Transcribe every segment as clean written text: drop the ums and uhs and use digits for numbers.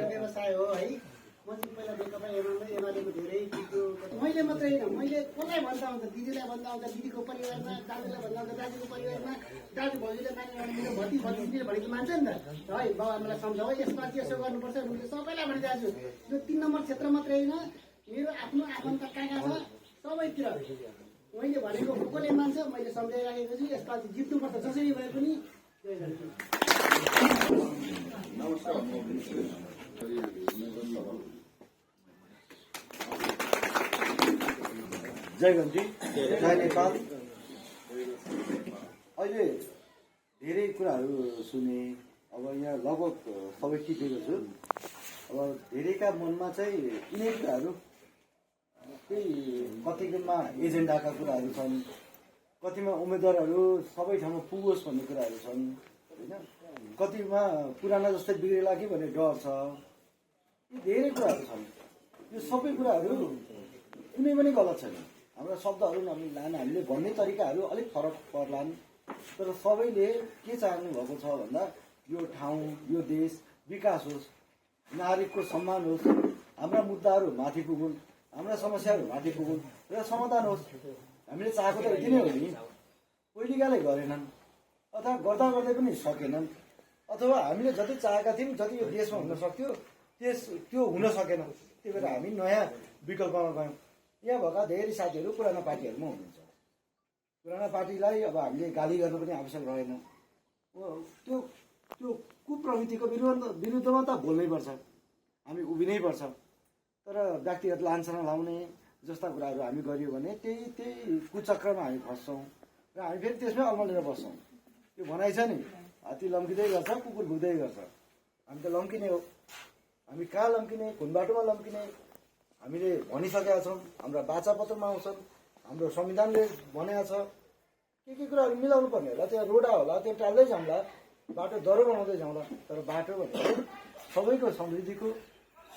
व्यवसाय हो है। म चाहिँ पहिला नेकपा एमालेको धेरै जित्यो। मैले मात्रै होइन, मैले कसलाई भन्दा हुन्छ, दिदीलाई भन्दा हुन्छ, दिदीको परिवारमा, दाजुलाई भन्दा हुन्छ, दाजुको परिवारमा, दाजु भाउजूले मानेर मेरो भतिजी भनेको मान्छ नि त है। बाउ आमालाई सम्झाऊ यसमा चाहिँ यसो गर्नुपर्छ, सबैलाई भनिदिएको छु। यो 3 नम्बर क्षेत्र मात्रै होइन, मेरो आफ्नो आफन्त कहाँ छ सबैतिर मैले भनेको कसले मान्छ, मैले सम्झाइराखेको छु। यसपालि जित्नुपर्छ जसरी भए पनि। जय गन्ती, जय नेपाल। अहिले धेरै कुराहरू सुने, अब यहाँ लगभग सबै टिपेको छु। अब धेरैका मनमा चाहिँ यिनै कुराहरू, केही कतिमा एजेन्डाका कुराहरू छन्, कतिमा उम्मेदवारहरू सबै ठाउँमा पुगोस् भन्ने कुराहरू छन् होइन, कतिमा पुराना जस्तै बिग्रेला कि भन्ने डर छ। यी धेरै कुराहरू छन्। यो सबै कुराहरू कुनै पनि गलत छैन। हाम्रा शब्दहरू हामीले भन्ने तरिकाहरू अलिक फरक पर्लान्, तर सबैले के चाहनु भएको छ भन्दा यो ठाउँ, यो देश विकास होस्, नागरिकको सम्मान होस्, हाम्रा मुद्दाहरू माथि पुगुन्, हाम्रा समस्याहरू माथि पुगुन् र समाधान होस्। हामीले चाहेको त यति नै हो नि। पहिलेकाले गरेनन् अथवा गर्दा गर्दै पनि सकेनन्, अथवा हामीले जति चाहेका थियौँ, जति यो देशमा हुन सक्थ्यो त्यो हुन सकेन। त्यही भएर हामी नयाँ विकल्पमा गयौँ। यहाँ भएका धेरै साथीहरू पुराना पार्टीहरूमा हुनुहुन्छ। पुराना पार्टीलाई अब हामीले गाली गर्न पनि आवश्यक रहेन। त्यो कुप्रवृत्तिको विरुद्धमा त बोल्नै पर्छ, हामी उभिनै पर्छ। तर व्यक्तिगत लान्छना लाउने जस्ता कुराहरू हामी गरियो भने त्यही कुचक्रमा हामी फस्छौँ र हामी फेरि त्यसमै अल्मलिएर बस्छौँ। त्यो भनाइ छ नि, हात्ती लम्किँदै गर्छ, कुकुर भुक्दै गर्छ। हामी त लम्किने हो। हामी कहाँ लम्किने, कुन बाटोमा लम्किने हामीले भनिसकेका छौँ। हाम्रा वाचापत्रमा आउँछन्, हाम्रो संविधानले भनेको छ। के कुराहरू मिलाउनु पर्ने होला, त्यहाँ रोडा होला, त्यो टाल्दै जाउँला, बाटो दह्रो बनाउँदै जाउँला। तर बाटो भनेको सबैको समृद्धिको,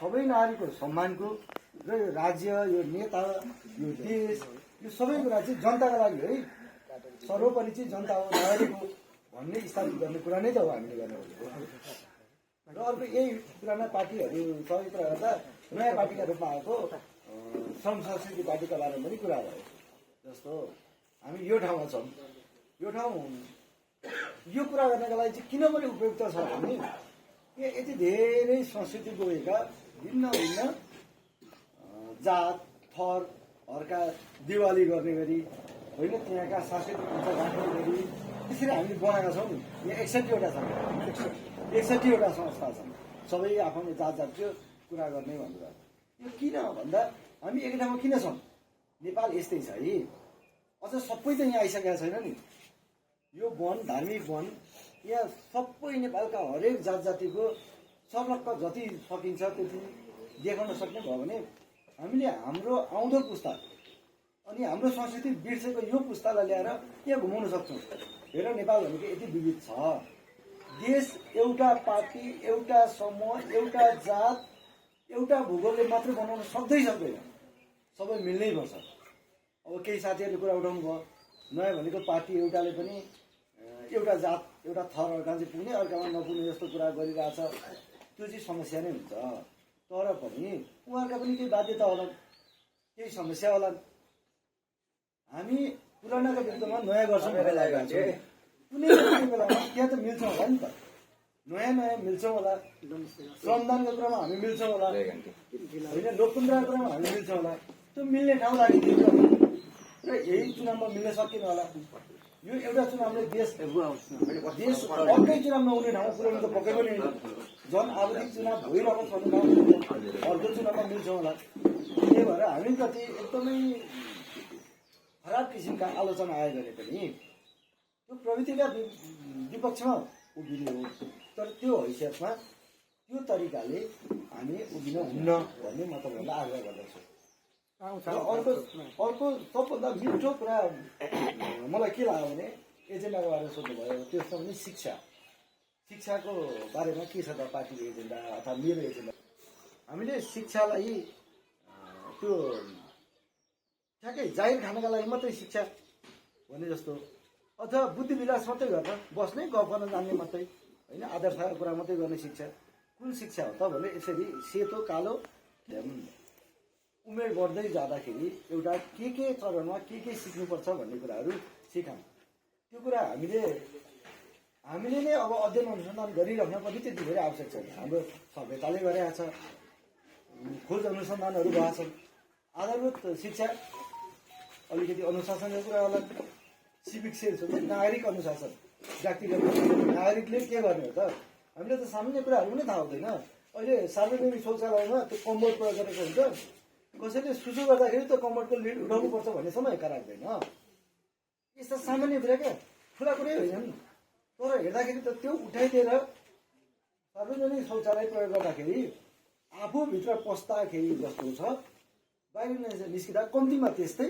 सबै नागरिकको सम्मानको र यो राज्य, यो नेता, यो देश, यो सबै कुरा चाहिँ जनताको लागि है। सर्वोपरि चाहिँ जनता हो, नागरिक हो भन्ने स्थापित गर्ने कुरा नै त हो हामीले गर्ने। र अर्को यही पुराना पार्टीहरू सबै कुरा गर्दा नयाँ पार्टीका रूपमा आएको श्रम संस्कृति पार्टीका बारेमा पनि कुरा भयो। जस्तो हामी यो ठाउँमा छौँ, यो ठाउँ यो कुरा गर्नका लागि चाहिँ किन पनि उपयुक्त छ भने यहाँ यति धेरै संस्कृति बोकेका भिन्न भिन्न जात थरहरूका दिवाली गर्ने गरी होइन, त्यहाँका सांस्कृतिक उत्सव राख्ने गरी त्यसरी हामीले बनाएका छौँ नि। यहाँ 61वटा छन्, 61वटा संस्था छन्, सबै आफ्नो जात जातको कुरा गर्ने भनेर। यो किन भन्दा हामी एक ठाउँमा किन छौँ? नेपाल यस्तै छ है। अझ सबै त यहाँ आइसकेका छैन नि। यो वन, धार्मिक वन, यहाँ सबै नेपालका हरेक जात जातिको सर्लक्क जति सकिन्छ त्यति देखाउन सक्ने भयो भने हामीले हाम्रो आउँदो पुस्ता अनि हाम्रो संस्कृति बिर्सेको यो पुस्तालाई ल्याएर यहाँ घुमाउन सक्छौँ। हेर, नेपाल भनेको यति विविध छ। देश एउटा पार्टी, एउटा समूह, एउटा जात, एउटा भूगोलले मात्रै बनाउन सक्दैन। सबै मिल्नै पर्छ। अब केही साथीहरूले कुरा उठाउनु भयो, नयाँ भनेको पार्टी एउटाले पनि एउटा जात, एउटा थर अर्का चाहिँ पुग्ने, अर्कामा नपुग्ने जस्तो कुरा गरिरहेछ। त्यो चाहिँ समस्या नै हुन्छ। तर पनि उहाँहरूका पनि केही बाध्यता होलान्, केही समस्या होलान्। हामी पुरानाको विरुद्धमा नयाँ गर्छौँ भनेर लागेको छ। कुनै बेलामा त्यहाँ त मिल्छौँ होला नि त, नयाँ मिल्छौँ होला। श्रमदानको कुरामा हामी मिल्छौँ होला होइन, लोकतन्त्रको कुरामा हामी मिल्छौँ होला। त्यो मिल्ने ठाउँ राखिदिन्छ र यही चुनावमा मिल्न सकिन होला। यो एउटा चुनावले देश अर्कै चुनाव नहुने ठाउँमा पुर्याउनु त पक्कै पनि होइन। झन् आवधिक चुनाव भइरहेको छ भने अर्को चुनावमा मिल्छौँ होला। त्यही भएर हामीप्रति एकदमै खराब किसिमका आलोचना आयो भने पनि त्यो प्रवृत्तिका विपक्षमा उभिने हो। तर त्यो हैसियतमा त्यो तरिकाले हामी उभिन हुन्न भन्ने म तपाईँहरूलाई आग्रह गर्दछु। अर्को सबभन्दा मिठो कुरा मलाई के लाग्यो भने एजेन्डाको बारेमा सोध्नुभयो, त्यसमा पनि शिक्षाको बारेमा के छ त पार्टीको एजेन्डा अथवा मेरो एजेन्डा। हामीले शिक्षालाई त्यो ठ्याक्कै जाहिर खानका लागि मात्रै शिक्षा भने जस्तो अथवा बुद्धि विलास मात्रै गरेर बस्ने गफ गर्न जान्ने मात्रै होइन आदर्शका कुरा मात्रै गर्ने शिक्षा कुन शिक्षा हो त भने यसरी सेतो कालो उमेर बढ्दै जाँदाखेरि एउटा के चरणमा के सिक्नुपर्छ भन्ने कुराहरू सिकाउँ। त्यो कुरा हामीले नै अब अध्ययन अनुसन्धान गरिराख्न पनि त्यति धेरै आवश्यक छैन। हाम्रो सभ्यताले गरेका छ, खोज अनुसन्धानहरू भएका छन्। आधारभूत शिक्षा अलिकति अनुशासनको कुरा होला, सिभिक सेन्स हुन्छ, नागरिक अनुशासन, व्यक्तिगत नागरिकले के गर्ने हो त? हामीले त सामान्य कुराहरू पनि थाहा हुँदैन। अहिले सार्वजनिक शौचालयमा त्यो कम्बोर्ड प्रयोग गरेको हुन्छ, कसैले सुसु गर्दाखेरि त्यो कम्बोर्डको लिड उठाउनुपर्छ भन्नेसम्म हेक्का राख्दैन। यस्ता सामान्य कुरा क्या, ठुला कुरै होइन नि। तर हेर्दाखेरि त त्यो उठाइदिएर सार्वजनिक शौचालय प्रयोग गर्दाखेरि आफूभित्र पस्दाखेरि जस्तो छ, बाहिर निस्किँदा कम्तीमा त्यस्तै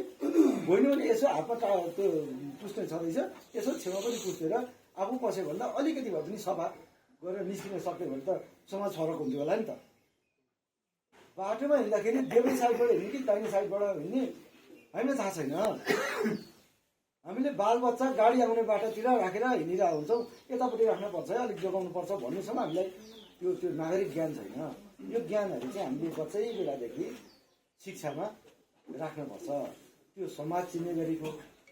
होइन भने यसो हातमा त्यो पुस्ने छँदैछ, यसो छेउमा पनि पुस्नेर आफू पस्यो भन्दा अलिकति भए पनि सफा गरेर निस्किन सक्यो भने त समाज फरक हुन्थ्यो होला नि त। बाटोमा हिँड्दाखेरि देब्रे साइडबाट हिँड्ने कि दाहिने साइडबाट हिँड्ने हामीलाई थाहा छैन। हामीले बालबच्चा गाडी आउने बाटोतिर राखेर हिँडिरहेको हुन्छौँ, यतापट्टि राख्नुपर्छ है, अलिक जोगाउनुपर्छ भन्नेसम्म हामीलाई त्यो नागरिक ज्ञान छैन। यो ज्ञानहरू चाहिँ हामीले बच्चै बेलादेखि शिक्षामा राख्नुपर्छ। त्यो समाज चिन्ने गरीको,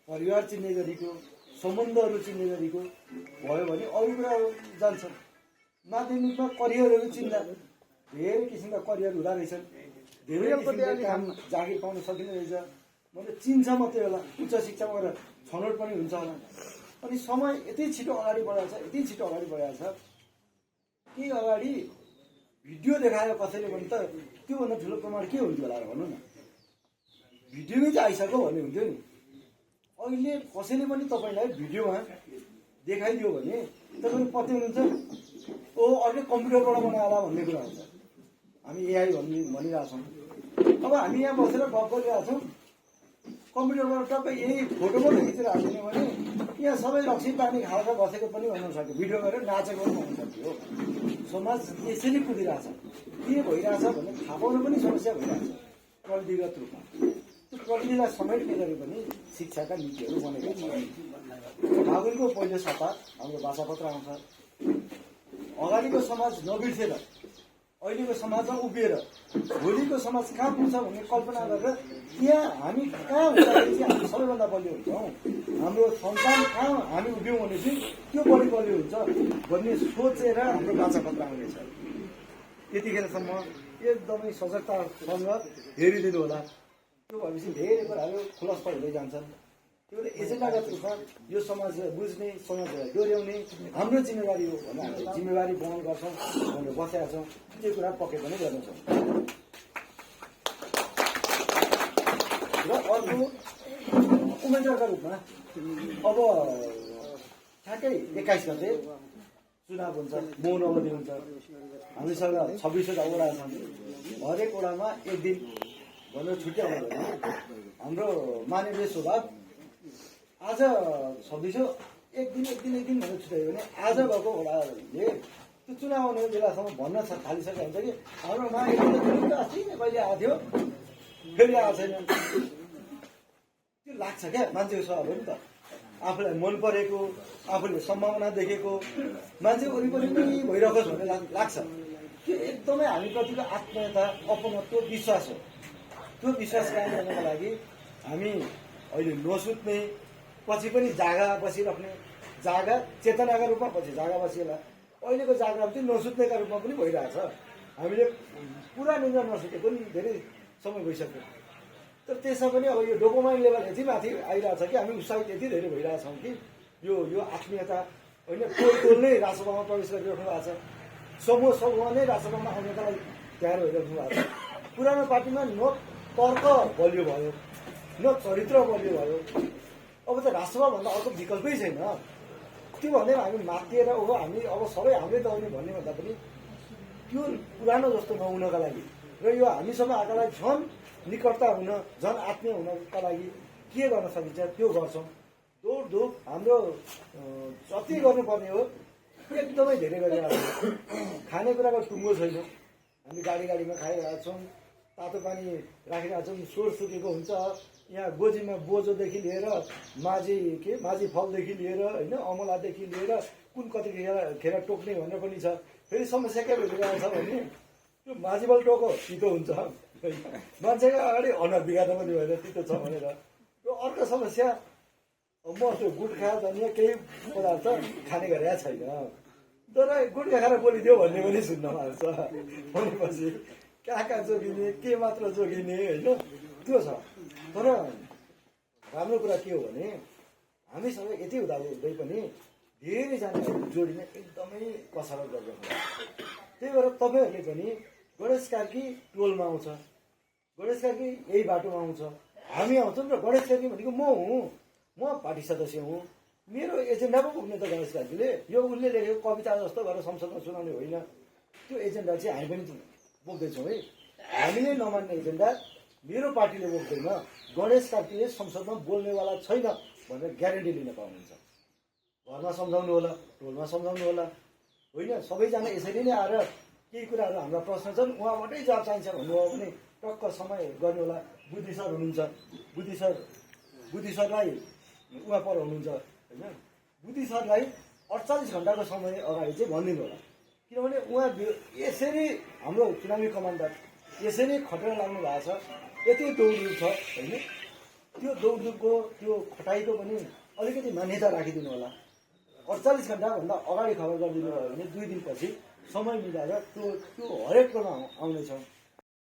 परिवार चिन्ने गरीको, सम्बन्धहरू चिन्ने गरीको भयो भने अरू कुरा जान्छ। माध्यमिकमा करियरहरू चिन्दा धेरै किसिमका करियर हुँदो रहेछन्, धेरै किसिमको काम जागिर पाउन सकिने रहेछ। मतलब चिन्छ मात्रै होला, उच्च शिक्षामा गएर छनौट पनि हुन्छ होला। अनि समय यति छिटो अगाडि बढेको छ, यति छिटो अगाडि बढेको छ कि अगाडि भिडियो देखायो कसैले भने त त्योभन्दा ठुलो प्रमाण के हुन्थ्यो होला भन्नु न। भिडियोमै चाहिँ आइसक्यो भन्ने हुन्थ्यो नि। अहिले कसैले पनि तपाईँलाई भिडियोमा देखाइदियो भने तपाईँले पत्याउनुहुन्छ, ओ अर्कै कम्प्युटरबाट बनाएर भन्ने कुरा हुन्छ। हामी एआई भनिरहेछौँ। अब हामी यहाँ बसेर गफ गरिरहेको छौँ, कम्प्युटरबाट टक्कै यही फोटो मात्रै खिचेर हालिदिने भने यहाँ सबै रक्सी पानी खाएर बसेको पनि हुन सक्यो, भिडियो गरेर नाचेको पनि हुन सक्यो। समाज यसरी कुदिरहेछ, के भइरहेछ भन्ने थाहा पाउनु पनि समस्या भइरहेछ प्रविधिगत रूपमा। त्यो प्रविधिलाई समेट्ने गरी पनि शिक्षाका नीतिहरू बनेका छन्। फागुनको पहिलो सप्ताह हाम्रो भाषापत्र आउँछ। अगाडिको समाज नबिर्सेर अहिलेको समाजमा उभिएर भोलिको समाज कहाँ पुग्छ भन्ने कल्पना गरेर यहाँ हामी कहाँ हुँदाखेरि चाहिँ हामी सबैभन्दा बलियो हुन्छौँ, हाम्रो सन्तान कहाँ हामी उभियौँ भने चाहिँ त्यो बढी बलियो हुन्छ भन्ने सोचेर हाम्रो भाषापत्र आउनेछ। त्यतिखेरसम्म एकदमै सजगतासँग हेरिदिनु होला। त्यो भएपछि धेरै कुराहरू खुलस्त हुँदै जान्छन्। त्यो भएर एजेन्डागत रूपमा यो समाज बुझ्ने, समाजलाई डोर्याउने हाम्रो जिम्मेवारी हो भनेर हामीले जिम्मेवारी वहन गर्छौँ भनेर बसेका छौँ। त्यो कुरा पक्कै पनि गर्नेछौँ। र अर्को उम्मेदवारका रूपमा अब ठ्याक्कै 21 गते चुनाव हुन्छ, मौन अवधि हुन्छ। हामीसँग 26वटा वडा छन्, हरेक वडामा एक दिन भनेर छुट्याउनु भने हाम्रो मानवीय स्वभाव आज 26 एक दिन भनेर छुट्यायो भने आज भएको वडाले त्यो चुनाव आउने बेलासम्म भन्न थालिसकेको हुन्छ कि हाम्रोमा अस्ति नै कहिले आएको थियो, फेरि आएको छैन। त्यो लाग्छ क्या मान्छेको स्वभाव हो नि त। आफूलाई मन परेको, आफूले सम्भावना देखेको मान्छे वरिपरि पनि भइरहोस् भन्ने लाग्छ। त्यो एकदमै हामीप्रतिको आत्मीयता, अपनत्व, विश्वास हो। त्यो विश्वास कायम गर्नको लागि हामी अहिले नसुत्ने, पछि पनि जागा बसिराख्ने, जागा चेतनाका रूपमा पछि जागा बसिएला। अहिलेको जागा चाहिँ नसुत्नेका रूपमा पनि भइरहेछ। हामीले पुरा निन्द्रा नसुते पनि धेरै समय भइसक्यो। तर त्यसमा पनि अब यो डोपामाइन लेभल यति माथि आइरहेछ कि हामी उत्साहित यति धेरै भइरहेछौँ कि यो आत्मीयता होइन, टोल नै राजसभामा प्रवेश गरिराख्नु भएको छ, समूह नै राजसभामा आउनका लागि तयार भइराख्नु भएको छ। पुरानो पार्टीमा न तर्क बलियो भयो, न चरित्र बलियो भयो। अब त राजसभाभन्दा अर्को विकल्पै छैन। त्यो भन्दै हामी मातिएर हामी अब सबै हाम्रै दौड्ने भन्ने भन्दा पनि त्यो पुरानो जस्तो नहुनका लागि र यो हामीसँग आएका लागि झन् निकटता हुन, झन् आत्मीय हुनका लागि के गर्न सकिन्छ त्यो गर्छौँ। दौडधुप हाम्रो जति गर्नुपर्ने हो एकदमै धेरै गरिरहेको छ। खानेकुराको टुङ्गो छैन, हामी गाडीमा खाइरहेको छौँ, तातो पानी राखिरहेको छौँ, स्वर सुकेको हुन्छ। यहाँ गोजीमा बोजोदेखि लिएर माझी फलदेखि लिएर होइन अमलादेखि लिएर कुन कतिखेर टोक्ने भनेर पनि छ। फेरि समस्या के भइरहेको छ भने त्यो माझी फल टोको तितो हुन्छ, मान्छेको अगाडि अनुहार बिगार्न पनि भएर तितो छ भनेर। त्यो अर्को समस्या, म त्यो गुट्खा धनिया केही पदार्थ खाने गरेका छैन, तर गुट्खा खाएर बोलिदियो भन्ने पनि सुन्न पाउँछ। भनेपछि कहाँ जोगिने, के मात्र जोगिने होइन, त्यो छ। तर राम्रो कुरा के हो भने हामी सबै यति हुँदै पनि धेरैजना जोडिन एकदमै कसरत गरिरहेको छ। त्यही भएर तपाईँहरूले पनि गणेश कार्की टोलमा आउँछ, गणेश कार्की यही बाटोमा आउँछ, हामी आउँछौँ र गणेश कार्की भनेको म हुँ, म पार्टी सदस्य हुँ, मेरो एजेन्डा पो पुग्ने त गणेश कार्कीले। यो उसले लेखेको कविता जस्तो गरेर संसदमा सुनाउने होइन, त्यो एजेन्डा चाहिँ हामी पनि बोक्दैछौँ है। हामीले नमान्ने एजेन्डा मेरो पार्टीले बोक्दैन, गणेश कार्कीले संसदमा बोल्नेवाला छैन भनेर ग्यारेन्टी लिन पाउनुहुन्छ। घरमा सम्झाउनु होला, टोलमा सम्झाउनु होला, होइन सबैजना यसरी नै आएर केही कुराहरू हाम्रा प्रश्न छन् उहाँबाटै जवाब चाहिन्छ भन्नुभयो भने टक्क समय गर्ने होला। बुद्धि सर हुनुहुन्छ, बुद्धि सरलाई उहाँ पर हुनुहुन्छ होइन, बुद्धि सरलाई 48 घन्टाको समय अगाडि चाहिँ भनिदिनु होला, किनभने उहाँ यसरी हाम्रो चुनावी कमान्डर यसरी खटेर लाग्नु भएको छ, यति दौडधुप छ होइन, त्यो दौडधुपको त्यो खटाइको पनि अलिकति मान्यता राखिदिनु होला। 48 घन्टाभन्दा अगाडि खबर गरिदिनु भयो भने 2 दिनपछि समय मिलाएर त्यो हरेक कुरामा आउनेछ।